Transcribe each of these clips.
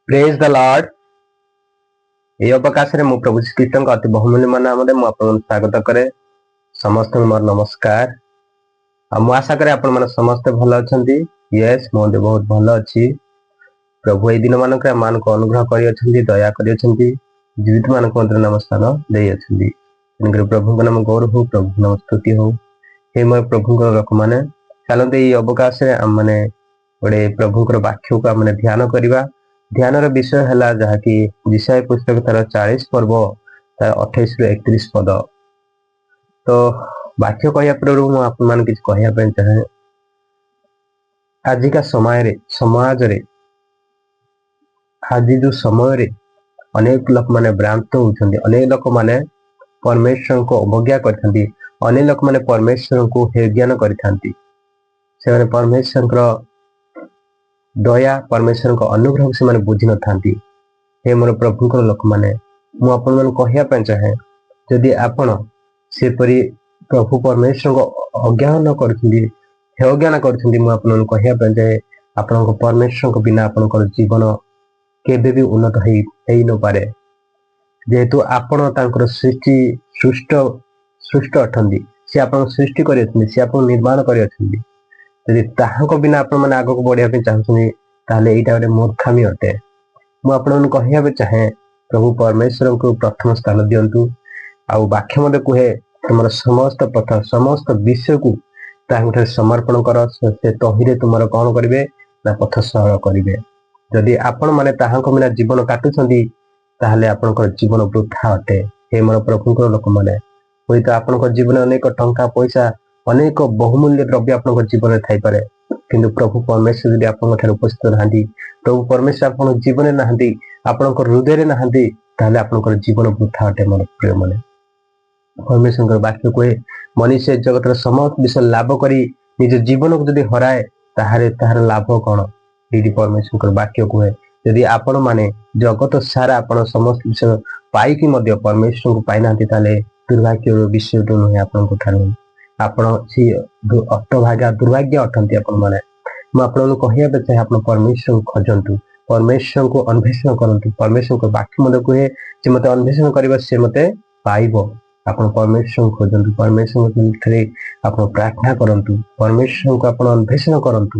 Praise the Lord. ଏହି ଅବକାଶରେ ମୁଁ ପ୍ରଭୁ ଶ୍ରୀଖ୍ରୀଷ୍ଟଙ୍କ ଅତି ବହୁମୂଲ୍ୟ ନାମରେ ମୁଁ ଆପଣଙ୍କୁ ସ୍ୱାଗତ କରେ। ସମସ୍ତଙ୍କୁ ମୋର ନମସ୍କାର। ଆଉ ମୁଁ ଆଶା କରେ ଆପଣମାନେ ସମସ୍ତେ ଭଲ ଅଛନ୍ତି। ୟେସ୍, ମୁଁ ମଧ୍ୟ ବହୁତ ଭଲ ଅଛି। ପ୍ରଭୁ ଏଇ ଦିନ ମାନଙ୍କରେ ଆମମାନଙ୍କୁ ଅନୁଗ୍ରହ କରିଅଛନ୍ତି, ଦୟା କରିଅଛନ୍ତି, ଜୀବିତ ମାନଙ୍କ ମଧ୍ୟରେ ନାମ ସ୍ଥାନ ଦେଇଅଛନ୍ତି। ତେଣୁକରି ପ୍ରଭୁଙ୍କ ନାମ ଗୌରବ ହଉ, ପ୍ରଭୁଙ୍କ ନାମ ସ୍ତୁତି ହଉ। ହେ ମୋର ପ୍ରଭୁଙ୍କର ଲୋକମାନେ, ଚାଲନ୍ତୁ ଏଇ ଅବକାଶରେ ଆମମାନେ ଗୋଟେ ପ୍ରଭୁଙ୍କର ବାକ୍ୟକୁ ଆମେ ଧ୍ୟାନ କରିବା। ଧ୍ୟାନର ବିଷୟ ହେଲା ଯାହାକି ଯିଶାଇୟ ପୁସ୍ତକ ତାର 40 ପର୍ବ, ତାର 28ରୁ 31 ପଦ। ତ ବାକ୍ୟ କହିବା ପୂର୍ବରୁ ମୁଁ ଆପଣମାନଙ୍କୁ କିଛି କହିବା ପାଇଁ ଚାହେଁ। ଆଜିକା ସମୟରେ, ସମାଜରେ, ଆଜି ଯୋଉ ସମୟରେ ଅନେକ ଲୋକମାନେ ଭ୍ରାନ୍ତ ହଉଛନ୍ତି, ଅନେକ ଲୋକମାନେ ପରମେଶ୍ୱରଙ୍କୁ ଅବଜ୍ଞା କରିଥାନ୍ତି, ଅନେକ ଲୋକମାନେ ପରମେଶ୍ୱରଙ୍କୁ ହେୟଜ୍ଞାନ କରିଥାନ୍ତି। ସେମାନେ ପରମେଶ୍ୱରଙ୍କର ଦୟା, ପରମେଶ୍ୱରଙ୍କ ଅନୁଗ୍ରହକୁ ସେମାନେ ବୁଝିନଥାନ୍ତି। ହେ ମୋର ପ୍ରଭୁଙ୍କର ଲୋକମାନେ, ମୁଁ ଆପଣମାନଙ୍କୁ କହିବା ପାଇଁ ଚାହେଁ, ଯଦି ଆପଣ ସେପରି ପ୍ରଭୁ ପରମେଶ୍ୱରଙ୍କ ଅଜ୍ଞାନ କରୁଛନ୍ତି, ହେୟଜ୍ଞାନ କରୁଛନ୍ତି, ମୁଁ ଆପଣଙ୍କୁ କହିବା ପାଇଁ ଚାହେଁ, ଆପଣଙ୍କ ପରମେଶ୍ୱରଙ୍କ ବିନା ଆପଣଙ୍କର ଜୀବନ କେବେ ବି ଉନ୍ନତ ହେଇ ନପାରେ। ଯେହେତୁ ଆପଣ ତାଙ୍କର ସୃଷ୍ଟି ସୃଷ୍ଟ ସୃଷ୍ଟ ଅଟନ୍ତି, ସେ ଆପଣଙ୍କୁ ସୃଷ୍ଟି କରିଅଛନ୍ତି, ସେ ଆପଣଙ୍କୁ ନିର୍ମାଣ କରିଅଛନ୍ତି। ଯଦି ତାହାଙ୍କ ବିନା ଆପଣମାନେ ଆଗକୁ ବଢିବା ପାଇଁ ଚାହୁଁଛନ୍ତି, ତାହେଲେ ଏଇଟା ଗୋଟେ ମୂର୍ଖାମି ଅଟେ। ମୁଁ ଆପଣମାନଙ୍କୁ କହିବା ପାଇଁ ଚାହେଁ, ପ୍ରଭୁ ପରମେଶ୍ୱରଙ୍କୁ ପ୍ରଥମ ସ୍ଥାନ ଦିଅନ୍ତୁ। ଆଉ ବାକ୍ୟ ମଧ୍ୟ କୁହେ, ତୁମର ସମସ୍ତ ପଥ, ସମସ୍ତ ବିଷୟକୁ ତାହାଙ୍କଠାରେ ସମର୍ପଣ କର, ସେ ତହିଁରେ ତୁମର କଣ କରିବେ ନା ପଥ ସରଳ କରିବେ। ଯଦି ଆପଣ ମାନେ ତାହାଙ୍କ ବିନା ଜୀବନ କାଟୁଛନ୍ତି, ତାହେଲେ ଆପଣଙ୍କର ଜୀବନ ବୃଥା ଅଟେ। ହେ ମୋର ପ୍ରଭୁଙ୍କର ଲୋକମାନେ, ହୁଏତ ଆପଣଙ୍କ ଜୀବନରେ ଅନେକ ଟଙ୍କା ପଇସା, ଅନେକ ବହୁମୂଲ୍ୟ ଦ୍ରବ୍ୟ ଆପଣଙ୍କ ଜୀବନରେ ଥାଇପାରେ, କିନ୍ତୁ ପ୍ରଭୁ ପରମେଶ୍ୱର ଯଦି ଆପଣଙ୍କ ଠାରେ ଉପସ୍ଥିତ ନାହାନ୍ତି, ପ୍ରଭୁ ପରମେଶ୍ୱର ଆପଣଙ୍କ ଜୀବନରେ ନାହାନ୍ତି, ଆପଣଙ୍କ ହୃଦୟରେ ନାହାନ୍ତି, ତାହେଲେ ଆପଣଙ୍କର ଜୀବନ ବୃଥା ଅଟେ। ମୋର ପ୍ରିୟମାନେ, ପରମେଶ୍ୱରଙ୍କର ବାକ୍ୟ କୁହେ, ମନୁଷ୍ୟ ଜଗତର ସମସ୍ତ ବିଷୟ ଲାଭ କରି ନିଜ ଜୀବନକୁ ଯଦି ହରାଏ, ତାହାରେ ତାହାର ଲାଭ କଣ? ଏଇଠି ପରମେଶ୍ୱରଙ୍କର ବାକ୍ୟ କୁହେ, ଯଦି ଆପଣ ମାନେ ଜଗତ ସାରା ଆପଣ ସମସ୍ତ ବିଷୟ ପାଇକି ମଧ୍ୟ ପରମେଶ୍ୱରଙ୍କୁ ପାଇନାହାନ୍ତି, ତାହେଲେ ଦୁର୍ଭାଗ୍ୟର ବିଷୟଠୁ ନୁହେଁ ଆପଣଙ୍କ ଠାରୁ। ଆପଣ ସେ ହତଭାଗା, ଦୁର୍ଭାଗ୍ୟ ଅଟନ୍ତି ଆପଣ ମାନେ। ମୁଁ ଆପଣଙ୍କୁ କହିବା ପାଇଁ ଚାହେଁ, ଆପଣ ପରମେଶ୍ୱରଙ୍କୁ ଖୋଜନ୍ତୁ, ପରମେଶ୍ୱରଙ୍କୁ ଅନ୍ୱେଷଣ କରନ୍ତୁ। ପରମେଶ୍ୱରଙ୍କ ବାକ୍ୟ ମଧ୍ୟ କୁହେ ଯେ ମତେ ଅନ୍ୱେଷଣ କରିବ, ସେ ମତେ ପାଇବ। ଆପଣ ପରମେଶ୍ୱରଙ୍କୁ ଖୋଜନ୍ତୁ, ପରମେଶ୍ୱରଙ୍କ ଠାରେ ଆପଣ ପ୍ରାର୍ଥନା କରନ୍ତୁ, ପରମେଶ୍ୱରଙ୍କୁ ଆପଣ ଅନ୍ୱେଷଣ କରନ୍ତୁ।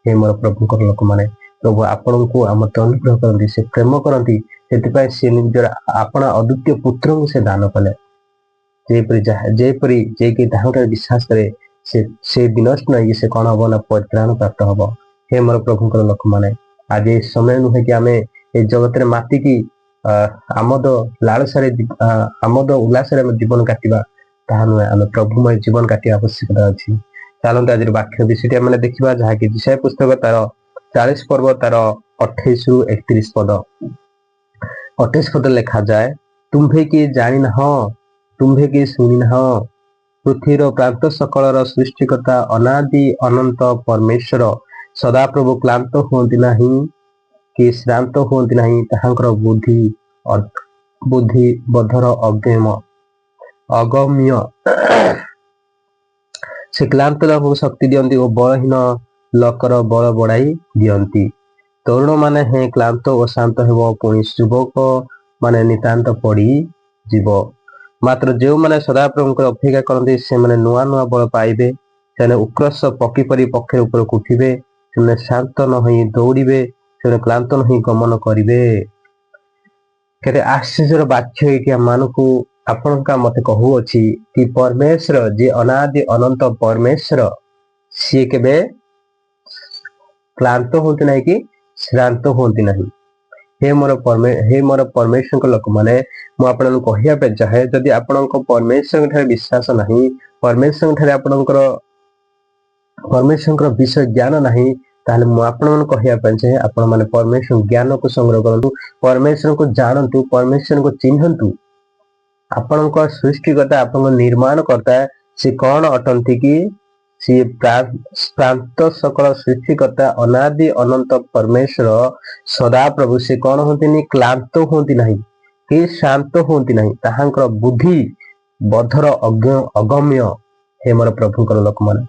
ହେ ମୋର ପ୍ରଭୁଙ୍କର ଲୋକମାନେ, ପ୍ରଭୁ ଆପଣଙ୍କୁ ମତେ ଅନୁଗ୍ରହ କରନ୍ତି, ସେ ପ୍ରେମ କରନ୍ତି। ସେଥିପାଇଁ ସେ ନିଜର ଆପଣା ଅଦ୍ୱିତୀୟ ପୁତ୍ରଙ୍କୁ ସେ ଦାନ କଲେ, ଯେପରି ଯାହା ଯେପରି ଯେ କି ତାହାଙ୍କଠାରେ ବିଶ୍ୱାସ କରେ, ସେ ସେ ବିନଷ୍ଟ ନ ହେଇକି ସେ କଣ ହବ ନା ପରିତ୍ରାଣ ପ୍ରାପ୍ତ ହବ। ହେ ମୋର ପ୍ରଭୁଙ୍କର ଲୋକମାନେ, ଆଜି ଏ ସମୟ ନୁହେଁ କି ଆମେ ଏ ଜଗତରେ ମାତିକି ଆମୋଦ ଲାଳସାରେ, ଆମୋଦ ଉଲ୍ଲାସରେ ଆମେ ଜୀବନ କାଟିବା, ତାହା ନୁହେଁ। ଆମେ ପ୍ରଭୁମୟ ଜୀବନ କାଟିବା ଆବଶ୍ୟକତା ଅଛି। ଚାଲନ୍ତୁ, ଆଜିର ବାକ୍ୟ ବିଷୟଟି ଆମେ ଦେଖିବା, ଯାହାକି ଯିଶାଇୟ ପୁସ୍ତକ ତାର 40 ପର୍ବ, ତାର 28ରୁ 31 ପଦ। 28 ପଦ ଲେଖାଯାଏ, "ତୁମ୍ଭେ କି ଜାଣିନାହ? ତୁମ୍ଭେ କି ଶୁଣିନାହ? ପୃଥିବୀର ପ୍ରାନ୍ତ ସକଳର ସୃଷ୍ଟିକର୍ତ୍ତା ଅନାଦି ଅନନ୍ତ ପରମେଶ୍ୱର ସଦାପ୍ରଭୁ କ୍ଳାନ୍ତ ହୁଅନ୍ତି ନାହିଁ କି ଶ୍ରାନ୍ତ ହୁଅନ୍ତି ନାହିଁ। ତାହାଙ୍କର ବୁଦ୍ଧି ବୋଧର ଅଗମ୍ୟ। ସେ କ୍ଳାନ୍ତ ଲୋକକୁ ଶକ୍ତି ଦିଅନ୍ତି ଓ ବଳହୀନ ଲୋକର ବଳ ବଢାଇ ଦିଅନ୍ତି। ତରୁଣମାନେ ହେଁ କ୍ଳାନ୍ତ ଓ ଶ୍ରାନ୍ତ ହେବ, ପୁଣି ଯୁବକ ମାନେ ନିତାନ୍ତ ପଡ଼ିଯିବ। ମାତ୍ର ଯେଉଁମାନେ ସଦାପ୍ରଭୁଙ୍କର ଅପେକ୍ଷା କରନ୍ତି, ସେମାନେ ନୂଆ ନୂଆ ବଳ ପାଇବେ। ସେମାନେ ଉକ୍ରୋଶ ପକ୍ଷୀ ପରି ପକ୍ଷରେ ଉପରକୁ ଉଠିବେ। ସେମାନେ ଶ୍ରାନ୍ତ ନ ହୋଇ ଦୌଡ଼ିବେ, ସେମାନେ କ୍ଳାନ୍ତ ନ ହୋଇ ଗମନ କରିବେ।" କେତେ ଆଶ୍ଚର୍ଯ୍ୟର ବାକ୍ୟ ଏଇଠି ଆମମାନଙ୍କୁ, ଆପଣଙ୍କ ମତେ କହୁଅଛି କି ପରମେଶ୍ୱର ଯିଏ ଅନାଦି ଅନନ୍ତ ପରମେଶ୍ୱର, ସିଏ କେବେ କ୍ଳାନ୍ତ ହୁଅନ୍ତି ନାହିଁ କି ଶ୍ରାନ୍ତ ହୁଅନ୍ତି ନାହିଁ। ହେ ମୋର ପରମେଶ୍ୱରଙ୍କ ଲୋକମାନେ, ମୁଁ ଆପଣଙ୍କୁ କହିବା ପାଇଁ ଚାହେଁ, ଯଦି ଆପଣଙ୍କ ପରମେଶ୍ୱରଙ୍କ ଠାରେ ବିଶ୍ୱାସ ନାହିଁ, ପରମେଶ୍ୱରଙ୍କ ଠାରେ ଆପଣଙ୍କର ପରମେଶ୍ୱରଙ୍କର ବିଷୟ ଜ୍ଞାନ ନାହିଁ, ତାହେଲେ ମୁଁ ଆପଣମାନଙ୍କୁ କହିବା ପାଇଁ ଚାହେଁ, ଆପଣମାନେ ପରମେଶ୍ୱର ଜ୍ଞାନକୁ ସଂଗ୍ରହ କରନ୍ତୁ, ପରମେଶ୍ୱରଙ୍କୁ ଜାଣନ୍ତୁ, ପରମେଶ୍ୱରଙ୍କୁ ଚିହ୍ନନ୍ତୁ। ଆପଣଙ୍କ ସୃଷ୍ଟିକର୍ତ୍ତା, ଆପଣଙ୍କ ନିର୍ମାଣକର୍ତ୍ତା ସେ କଣ ଅଟନ୍ତି କି ସିଏ ପ୍ରାନ୍ତ ସକଳ ସୃଷ୍ଟିକର୍ତ୍ତା ଅନାଦି ଅନନ୍ତ ପରମେଶ୍ୱର ସଦାପ୍ରଭୁ, ସେ କଣ ହୁଅନ୍ତିନି? କ୍ଳାନ୍ତ ହୁଅନ୍ତି ନାହିଁ କି ଶ୍ରାନ୍ତ ହୁଅନ୍ତି ନାହିଁ। ତାହାଙ୍କର ବୁଦ୍ଧି ବୋଧର ଅଗମ୍ୟ। ହେ ମୋର ପ୍ରଭୁଙ୍କର ଲୋକମାନେ,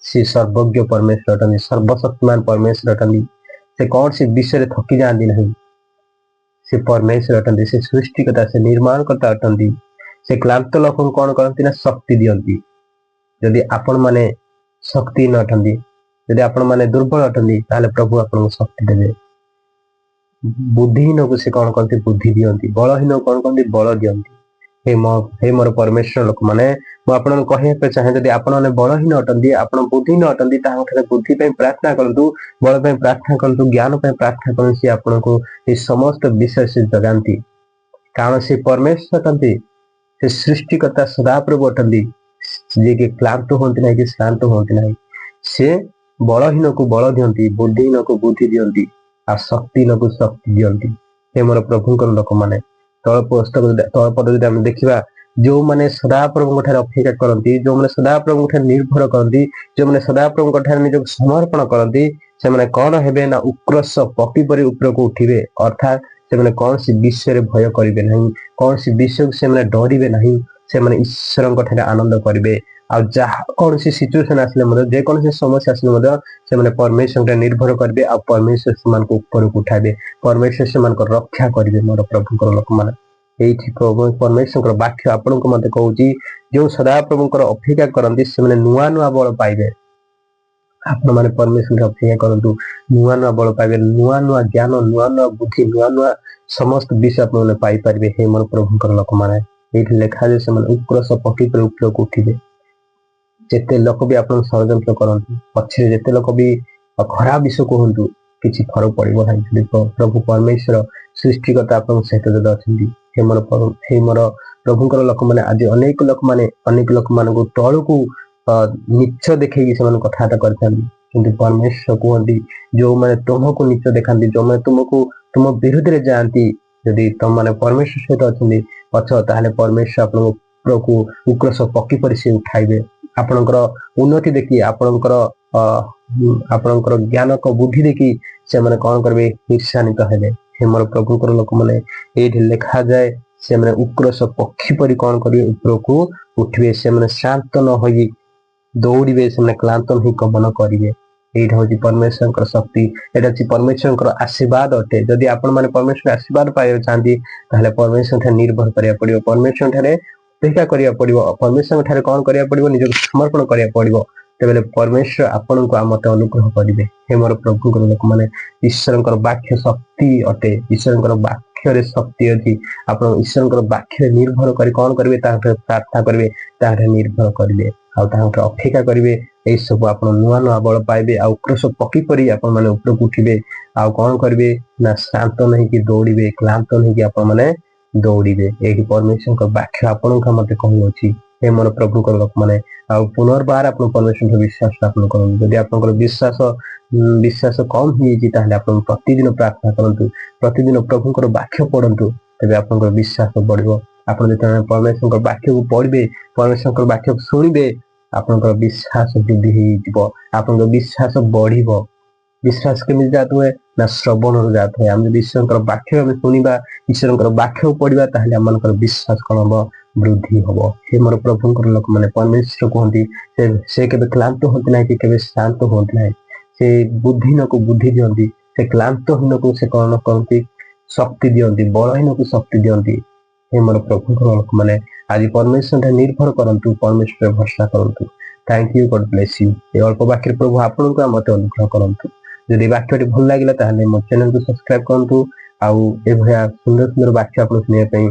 ସେ ସର୍ବଜ୍ଞ ପରମେଶ୍ୱର ଅଟନ୍ତି, ସର୍ବଶକ୍ତିମାନ ପରମେଶ୍ୱର ଅଟନ୍ତି। ସେ କୌଣସି ବିଷୟରେ ଥକି ଯାଆନ୍ତି ନାହିଁ। ସେ ପରମେଶ୍ୱର ଅଟନ୍ତି, ସେ ସୃଷ୍ଟିକର୍ତ୍ତା, ସେ ନିର୍ମାଣକର୍ତ୍ତା ଅଟନ୍ତି। ସେ କ୍ଳାନ୍ତ ଲୋକଙ୍କୁ କଣ କରନ୍ତି ନା ଶକ୍ତି ଦିଅନ୍ତି। ଯଦି ଆପଣମାନେ ଶକ୍ତିହୀନ ଅଟନ୍ତି, ଯଦି ଆପଣମାନେ ଦୁର୍ବଳ ଅଟନ୍ତି, ତାହେଲେ ପ୍ରଭୁ ଆପଣଙ୍କୁ ଶକ୍ତି ଦେବେ। ବୁଦ୍ଧିହୀନକୁ ସେ କଣ କରନ୍ତି? ବୁଦ୍ଧି ଦିଅନ୍ତି। ବଳହୀନକୁ କଣ କରନ୍ତି? ବଳ ଦିଅନ୍ତି। ହେ ମୋର ପରମେଶ୍ୱର ଲୋକମାନେ, ମୁଁ ଆପଣଙ୍କୁ କହିବା ପାଇଁ ଚାହେଁ, ଯଦି ଆପଣମାନେ ବଳହୀନ ଅଟନ୍ତି, ଆପଣ ବୁଦ୍ଧିହୀନ ଅଟନ୍ତି, ତାହାଙ୍କ ଠାରେ ବୁଦ୍ଧି ପାଇଁ ପ୍ରାର୍ଥନା କରନ୍ତୁ, ବଳ ପାଇଁ ପ୍ରାର୍ଥନା କରନ୍ତୁ, ଜ୍ଞାନ ପାଇଁ ପ୍ରାର୍ଥନା କରନ୍ତୁ। ସେ ଆପଣଙ୍କୁ ଏ ସମସ୍ତ ବିଷୟ ସେ ଯୋଗାନ୍ତି, କାରଣ ସେ ପରମେଶ୍ୱର ଅଟନ୍ତି। ସେ ସୃଷ୍ଟିକର୍ତ୍ତା ସଦାପ୍ରଭୁ ଅଟନ୍ତି, ଯିଏକି କ୍ଳାନ୍ତ ହୁଅନ୍ତି ନାହିଁ କି ଶ୍ରାନ୍ତ ହୁଅନ୍ତି ନାହିଁ। ସେ ବଳହୀନକୁ ବଳ ଦିଅନ୍ତି, ବୁଦ୍ଧିହୀନକୁ ବୁଦ୍ଧି ଦିଅନ୍ତି ଆଉ ଶକ୍ତିହୀନକୁ ଶକ୍ତି ଦିଅନ୍ତି। ହେ ମୋର ପ୍ରଭୁଙ୍କର ଲୋକମାନେ, ତଳ ପୁସ୍ତକ ତଳ ପଦ ଯଦି ଆମେ ଦେଖିବା, ଯୋଉମାନେ ସଦାପ୍ରଭୁଙ୍କ ଠାରେ ଅପେକ୍ଷା କରନ୍ତି, ଯୋଉମାନେ ସଦାପ୍ରଭୁଙ୍କ ଠାରେ ନିର୍ଭର କରନ୍ତି, ଯୋଉମାନେ ସଦାପ୍ରଭୁଙ୍କ ଠାରେ ନିଜକୁ ସମର୍ପଣ କରନ୍ତି, ସେମାନେ କଣ ହେବେ ନା ଉକ୍ରୋଶ ପକ୍ଷୀ ପରି ଉପରକୁ ଉଠିବେ। ଅର୍ଥାତ୍ ସେମାନେ କୌଣସି ବିଷୟରେ ଭୟ କରିବେ ନାହିଁ, କୌଣସି ବିଷୟକୁ ସେମାନେ ଡରିବେ ନାହିଁ। ସେମାନେ ଈଶ୍ୱରଙ୍କ ଠାରେ ଆନନ୍ଦ କରିବେ ଆଉ ଯାହା କୌଣସି ସିଚୁଏସନ ଆସିଲେ ମଧ୍ୟ, ଯେକୌଣସି ସମସ୍ୟା ଆସିଲେ ମଧ୍ୟ ସେମାନେ ପରମେଶ୍ୱରଙ୍କ ଠାରେ ନିର୍ଭର କରିବେ ଆଉ ପରମେଶ୍ୱର ସେମାନଙ୍କୁ ଉପରକୁ ଉଠାଇବେ, ପରମେଶ୍ୱର ସେମାନଙ୍କ ରକ୍ଷା କରିବେ। ମୋର ପ୍ରଭୁଙ୍କର ଲୋକମାନେ, ଏଇଠି ପ୍ରଭୁ ପରମେଶ୍ୱରଙ୍କର ବାକ୍ୟ ଆପଣଙ୍କୁ ମତେ କହୁଛି, ଯେଉଁ ସଦାପ୍ରଭୁଙ୍କର ଅପେକ୍ଷା କରନ୍ତି, ସେମାନେ ନୂଆ ନୂଆ ବଳ ପାଇବେ। ଆପଣମାନେ ପରମେଶ୍ୱରଙ୍କ ଅପେକ୍ଷା କରନ୍ତୁ, ନୂଆ ନୂଆ ବଳ ପାଇବେ, ନୂଆ ନୂଆ ଜ୍ଞାନ, ନୂଆ ନୂଆ ବୁଦ୍ଧି, ନୂଆ ନୂଆ ସମସ୍ତ ବିଷୟ ଆପଣମାନେ ପାଇପାରିବେ। ହେ ମୋର ପ୍ରଭୁଙ୍କର ଲୋକମାନେ, ଏଇଠି ଲେଖାଯାଏ, ସେମାନେ ଉକ୍ରୋଶ ପକ୍ଷୀ ପରି ଉପରକୁ ଉଠିବେ। ଯେତେ ଲୋକ ବି ଆପଣଙ୍କୁ ଷଡ଼ଯନ୍ତ୍ର କରନ୍ତୁ, ପଛରେ ଯେତେ ଲୋକ ବି ଖରାପ ବିଷୟ କୁହନ୍ତୁ, କିଛି ଫରକ ପଡିବ ନାହିଁ, ଯଦି ପ୍ରଭୁ ପରମେଶ୍ୱର ସୃଷ୍ଟିକର୍ତ୍ତା ଆପଣଙ୍କ ସହିତ ଯଦି ଅଛନ୍ତି। ହେ ମୋର ପ୍ରଭୁଙ୍କର ଲୋକମାନେ, ଆଜି ଅନେକ ଲୋକମାନେ ଅନେକ ଲୋକମାନଙ୍କୁ ତଳକୁ ନୀଚ ଦେଖେଇକି ସେମାନେ କଥାବାର୍ତ୍ତା କରିଥାନ୍ତି। କିନ୍ତୁ ପରମେଶ୍ୱର କୁହନ୍ତି, ଯୋଉମାନେ ତୁମକୁ ନୀଚ ଦେଖାନ୍ତି, ଯୋଉମାନେ ତୁମକୁ ତୁମ ବିରୁଦ୍ଧରେ ଯାଆନ୍ତି, ଯଦି ତମମାନେ ପରମେଶ୍ୱର ସହିତ ଅଛ, ତାହେଲେ ପରମେଶ୍ୱର ଆପଣଙ୍କ ଉପରକୁ ଉକ୍ରୋଶ ପକ୍ଷୀ ପରି ସେ ଉଠାଇବେ। ଆପଣଙ୍କର ଉନ୍ନତି ଦେଖି, ଆପଣଙ୍କର ଜ୍ଞାନକ ବୁଦ୍ଧି ଦେଖି ସେମାନେ କଣ କରିବେ? ଈର୍ଷାନ୍ୱିତ ହେବେ। ହେ ମୋର ପ୍ରଭୁଙ୍କର ଲୋକମାନେ, ଏଇଠି ଲେଖାଯାଏ, ସେମାନେ ଉକ୍ରୋଶ ପକ୍ଷୀ ପରି କଣ କରିବେ? ଉପରକୁ ଉଠିବେ। ସେମାନେ ଶ୍ରାନ୍ତ ନ ହୋଇ ଦୌଡ଼ିବେ, ସେମାନେ କ୍ଳାନ୍ତ ନ ହୋଇ ଗମନ କରିବେ। ଏଇଟା ହଉଛି ପରମେଶ୍ୱରଙ୍କର ଶକ୍ତି, ଏଇଟା ହଉଛି ପରମେଶ୍ୱରଙ୍କର ଆଶୀର୍ବାଦ ଅଟେ। ଯଦି ଆପଣମାନେ ପରମେଶ୍ୱର ଆଶୀର୍ବାଦ ପାଇବାକୁ ଚାହାନ୍ତି, ତାହେଲେ ପରମେଶ୍ୱର ଠାରେ ନିର୍ଭର କରିବାକୁ ପଡିବ, ପରମେଶ୍ୱର ଠାରେ ଅପେକ୍ଷା କରିବାକୁ ପଡିବ, ପରମେଶ୍ୱରଙ୍କ ଠାରେ କଣ କରିବାକୁ ପଡିବ? ନିଜକୁ ସମର୍ପଣ କରିବାକୁ ପଡିବ। ତେବେ ପରମେଶ୍ୱର ଆପଣଙ୍କୁ ଆଉ ମତେ ଅନୁଗ୍ରହ କରିବେ। ହେ ମୋର ପ୍ରଭୁଙ୍କର ଲୋକମାନେ, ଈଶ୍ୱରଙ୍କର ବାକ୍ୟ ଶକ୍ତି ଅଟେ। ଈଶ୍ୱରଙ୍କର ବାକ୍ୟରେ ଶକ୍ତି ଅଛି। ଆପଣ ଈଶ୍ୱରଙ୍କର ବାକ୍ୟରେ ନିର୍ଭର କରି କଣ କରିବେ? ତାହାଠାରେ ପ୍ରାର୍ଥନା କରିବେ, ତାହାଠାରେ ନିର୍ଭର କରିବେ ଆଉ ତାହାଠାରେ ଅପେକ୍ଷା କରିବେ। ଏଇ ସବୁ ଆପଣ ନୂଆ ନୂଆ ବଳ ପାଇବେ ଆଉ ଉକ୍ରୋଶ ପକ୍ଷୀ ପରି ଆପଣ ମାନେ ଉପରକୁ ଉଠିବେ ଆଉ କଣ କରିବେ ନା ଶ୍ରାନ୍ତ ନହେଇକି ଦୌଡ଼ିବେ, କ୍ଳାନ୍ତ ନହେଇକି ଆପଣ ମାନେ ଦୌଡ଼ିବେ। ଏଇଠି ପରମେଶ୍ୱରଙ୍କ ବାକ୍ୟ ଆପଣଙ୍କ ମତେ କହୁଅଛି। ହେ ମୋର ପ୍ରଭୁଙ୍କର ଲୋକମାନେ, ଆଉ ପୁନର୍ବାର ଆପଣ ପରମେଶ୍ୱରଙ୍କ ବିଶ୍ୱାସ ସ୍ଥାପନ କରନ୍ତୁ। ଯଦି ଆପଣଙ୍କର ବିଶ୍ୱାସ କମ ହେଇଯାଇଛି, ତାହେଲେ ଆପଣ ପ୍ରତିଦିନ ପ୍ରାର୍ଥନା କରନ୍ତୁ, ପ୍ରତିଦିନ ପ୍ରଭୁଙ୍କର ବାକ୍ୟ ପଢନ୍ତୁ, ତେବେ ଆପଣଙ୍କର ବିଶ୍ୱାସ ବଢିବ। ଆପଣ ଯେତେବେଳେ ପରମେଶ୍ୱରଙ୍କ ବାକ୍ୟକୁ ପଢିବେ, ପରମେଶ୍ୱରଙ୍କର ବାକ୍ୟକୁ ଶୁଣିବେ, ଆପଣଙ୍କର ବିଶ୍ୱାସ ବୃଦ୍ଧି ହେଇଯିବ, ଆପଣଙ୍କ ବିଶ୍ୱାସ ବଢିବ। ବିଶ୍ୱାସ କେମିତି ଜାତ ହୁଏ ନା ଶ୍ରବଣରୁ ଜାତ ହୁଏ। ଆମେ ଯଦି ଈଶ୍ୱରଙ୍କର ବାକ୍ୟ ଆମେ ଶୁଣିବା, ଈଶ୍ୱରଙ୍କର ବାକ୍ୟକୁ ପଢିବା, ତାହେଲେ ଆମମାନଙ୍କର ବିଶ୍ୱାସ କଣ ହବ? ବୃଦ୍ଧି ହବ। ହେ ମୋର ପ୍ରଭୁଙ୍କର ଲୋକମାନେ, ପରମେଶ୍ୱର କୁହନ୍ତି, ସେ କେବେ କ୍ଳାନ୍ତ ହୁଅନ୍ତି ନାହିଁ କି କେବେ ଶ୍ରାନ୍ତ ହୁଅନ୍ତି ନାହିଁ। ସେ ବୁଦ୍ଧିହୀନକୁ ବୁଦ୍ଧି ଦିଅନ୍ତି, ସେ କ୍ଳାନ୍ତହୀନକୁ ସେ କଣ କରନ୍ତି? ଶକ୍ତି ଦିଅନ୍ତି, ବଳହୀନକୁ ଶକ୍ତି ଦିଅନ୍ତି। ହେ ମୋର ପ୍ରଭୁଙ୍କର ଲୋକମାନେ, ଆଜି ପରମେଶ୍ୱର ନିର୍ଭର କରନ୍ତୁ, ପରମେଶ୍ୱର ଭରସା କରନ୍ତୁ। Thank you, God bless you. ଏ ଅଳ୍ପ ବାକ୍ୟରେ ପ୍ରଭୁ ଆପଣଙ୍କୁ ଆଉ ମତେ ଅନୁଗ୍ରହ କରନ୍ତୁ। ଯଦି ବାକ୍ୟଟି ଭଲ ଲାଗିଲା, ତାହେଲେ ମୋ ଚ୍ୟାନେଲକୁ ସବସ୍କ୍ରାଇବ କରନ୍ତୁ ଆଉ ଏଭଳିଆ ସୁନ୍ଦର ସୁନ୍ଦର ବାକ୍ୟ ଆପଣ ଶୁଣିବା ପାଇଁ